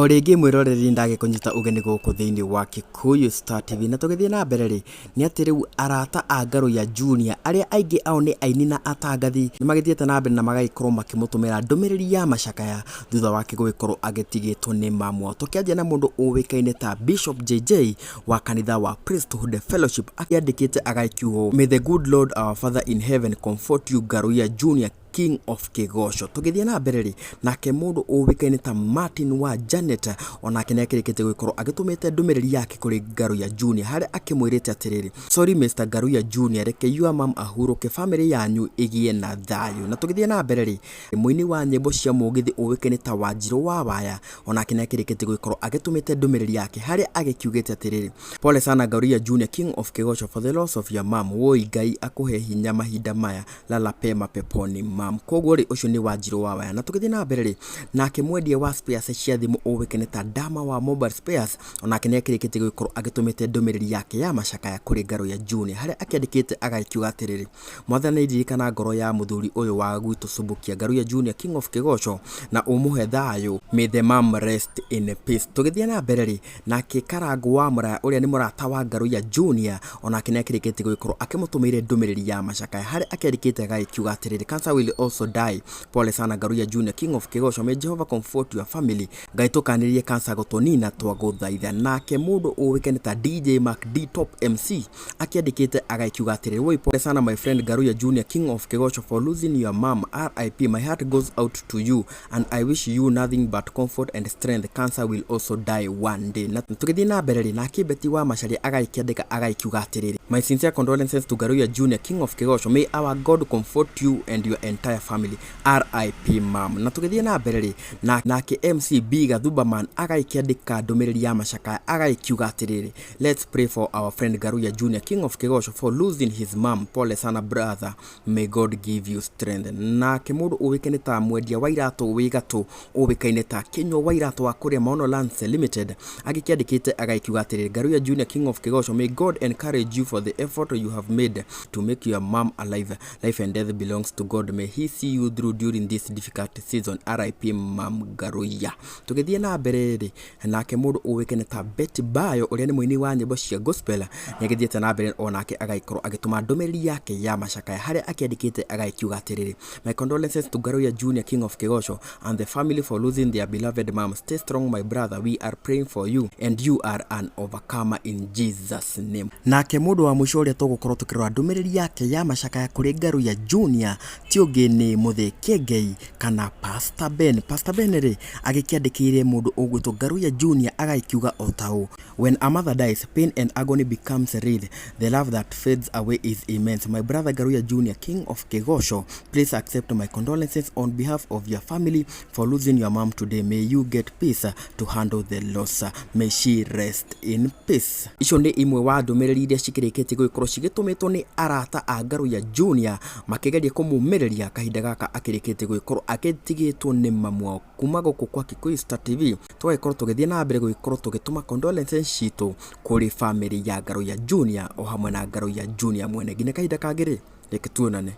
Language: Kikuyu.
O rĩngĩ mwĩroreri ndagĩkũnyita ũgeni gũkũ thĩinĩ wa Kikuyu Star TV na tũgĩthiĩ na mbere rĩ, nĩ atĩ rĩu arata a Ngaruiya Junior arĩa aingĩ ao nĩ aini na atangathi nĩ magĩthiĩte na mbere na magagĩkorwo makĩmũtũmĩra ndũmĩrĩri ya macakaya thutha wake gũgĩkorwo agĩtigĩtwo nĩ mamu wao. Tũkĩanjia na mũndũ ũĩkaine ta Bishop JJ wa kanitha wa Priesthood Fellowship akĩandĩkĩte agagĩkiuga ũũ, May the good Lord our Father in heaven comfort you Ngaruiya Junior King of Kĩgoco. Tũgĩthiĩ na mbere rĩ, nake mũndũ ũĩkaine ta Martin wa Janet onake nĩ akĩrĩkĩtie gũgĩkorwo agĩtũmĩte ndũmĩrĩri yake kũrĩ Ngaruiya Junior harĩa akĩmwĩrĩte atĩrĩrĩ, Sorry Mr Ngaruiya Junior, reke your mum ahurũke, famĩlĩ yanyu ĩgĩe na thayũ. Na tũgĩthiĩ na mbere rĩ, mũini wa nyĩmbo cia mũgithi ũĩkaine ta Wanjirũ wa Waya onake nĩ akĩrĩkĩtie gũgĩkorwo agĩtũmĩte ndũmĩrĩri yake harĩa agĩkiugĩte atĩrĩrĩ, Pole sana Ngaruiya Junior King of Kĩgoco for the loss of your mum, woi Ngai akũhe hinya mahinda maya lala pema peponi mam. Koguo rĩ, ũcio nĩ Wanjirũ wa Waya. Na tũgĩthiĩ na mbere rĩ, nake mwendia wa spares cia thimũ ũĩkaine ta Dama wa Mobile Spares onake nĩ akĩrĩkĩtie gũgĩkorwo agĩtũmĩte ndũmĩrĩri yake ya macakaya kũrĩ Ngaruiya Junior harĩa akĩandĩkĩte agagĩkiuga atĩrĩrĩ, Mwathani ririkana ngoro ya mũthuri ũyũ wa gwitũ Subukia Ngaruiya Junior King of Kĩgoco na ũmũhe thayũ, may the mom rest in peace. Tũgĩthiĩ na mbere rĩ, nake Karangũ wa Mũraya ũrĩa nĩ mũrata wa Ngaruiya Junior onake nĩ akĩrĩkĩtie gũgĩkorwo akĩmũtũmĩire ndũmĩrĩri ya macakaya harĩa akĩandĩkĩte agagĩkiuga atĩrĩrĩ, Cancer will also die. Pole sana Ngaruiya Junior King of Kĩgoco, may Jehovah comfort your family. Ngai tũkanĩrie cancer gũtũnina twagũthaitha. Nake mũndũ ũĩkaine ta DJ Mark D Top MC akĩandĩkĩte agagĩkiuga atĩrĩrĩ, woi pole sana my friend Ngaruiya Junior King of Kĩgoco for losing your mom RIP my heart goes out to you and I wish you nothing but comfort and strength cancer will also die one day. Na tũgĩthiĩ na mbere rĩ, nake Betty wa Macharia agagĩkĩandĩka agagĩkiuga atĩrĩrĩ, my sincere condolences to Ngaruiya Junior King of Kĩgoco, may our God comfort you and your entire family RIP mom. Na tũgĩthiĩ na mbere rĩ, na nake MC B Gathumbaman agagĩkĩandĩka ndũmĩrĩri ya macakaya agagĩkiuga atĩrĩrĩ, let's pray for our friend Ngaruiya Junior King of Kĩgoco for losing his mom, pole sana brother, may God give you strength. Nake mũndũ ũĩkaine ta mwendia wa iratũ wĩ gatũ ũĩkaine ta Kĩnyua wa iratũ wa kũrĩa Maono Lands Limited agĩkĩandĩkĩte agagĩkiuga atĩrĩrĩ, Ngaruiya Junior King of Kĩgoco, may God encourage you for the effort you have made to make your mom alive. Life and death belongs to God, may he see you through during this difficult season. RIP Mam Ngaruiya. Tũgĩthiĩ na mbere rĩ, nake mũndũ ũĩkaine ta Betty Bayo ũrĩa nĩ mũini wa nyĩmbo cia gospel nĩ agĩthiĩte na mbere onake agagĩkorwo agĩtũma ndũmĩrĩri yake ya macakaya harĩa akĩandĩkĩte agagĩkiuga atĩrĩrĩ, my condolences to Ngaruiya Junior King of Kĩgoco and the family for losing their beloved mom. Stay strong my brother, we are praying for you and you are an overcomer in Jesus name. Nake mũndũ wa mũico ũrĩa tũgũkorwo tũkĩrora ndũmĩrĩri yake ya macakaya kũrĩ Ngaruiya Junior ti ũngĩ nĩ Mũthĩ Kĩengei kana Pastor Ben. Pastor Ben rĩ, agĩkĩandĩkĩire mũndũ ũgwĩtwo Ngaruiya Junior agagĩkiuga o ta ũũ, when a mother dies, pain and agony becomes real. The love that fades away is immense. My brother Ngaruiya Junior, King of Kĩgoco, please accept my condolences on behalf of your family for losing your mom today. May you get peace to handle the loss. May she rest in peace. Icio nĩ imwe wa ndũmĩrĩri iria cikĩrĩkĩtie gũgĩkorwo cigĩtũmĩtwo nĩ arata a Ngaruiya Junior makĩgeria kũmũmĩrĩria kahinda gaka akĩrĩkĩtie gũgĩkorwo agĩtigĩtwo nĩ mamu wao. Kuma gũkũ kwa Kikuyu Star TV tũgagĩkorwo tũgĩthiĩ na mbere gũgĩkorwo tũgĩtũma condolences citũ kũrĩ famĩlĩ ya Ngaruiya Junior o hamwe na Ngaruiya Junior mwene. Nginya kahinda kangĩ rĩ, reke tuonane.